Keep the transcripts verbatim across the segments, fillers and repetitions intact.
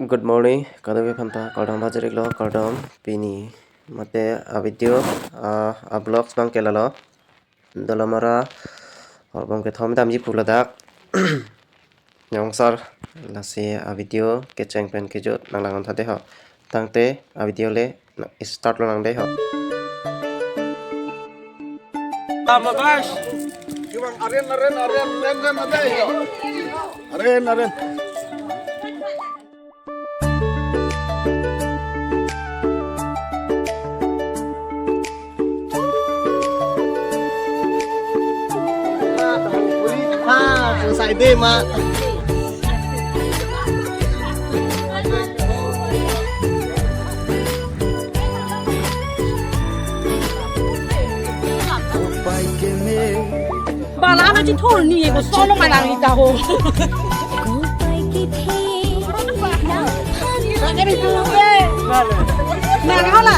Good morning, kadokave aphanta kardom pajir-iklo, kardom. Pini mate a video, a, a vlogs abang ke lalo. Dolamara horbom kethom damji pu ladak. Nyongsar, lasi a video kecheng pen kejut nanglang-un tha dei ho. Tangte a video le na start lonang dei ho. Tama guys. Iwang aren, aren, aren, aren, aren, aren. Aren, aren. Ah, sai dei ma. Bala na chithor ni ko sono malang ita ho. Na hala.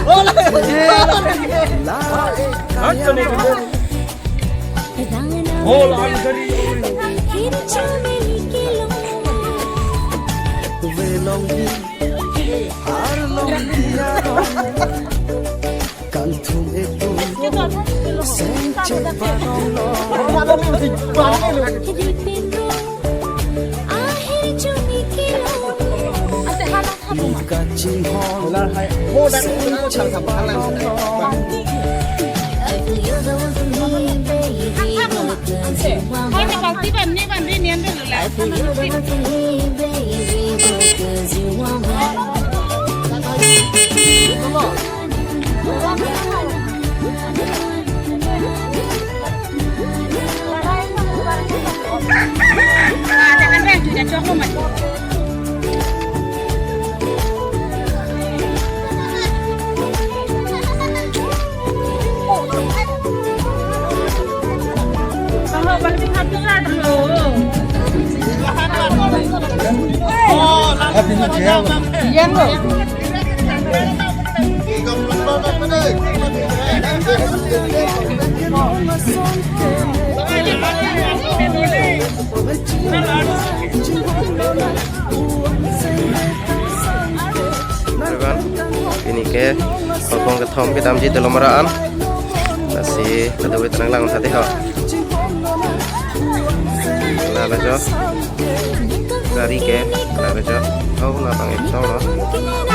Everyone, pini ke horbom kethom kedamji Dolamara an. Lasi kadokave ta nanglang-un tha dei ho. Lalo jo. Gari ke lalo jo. Oh, labang ekdom lo.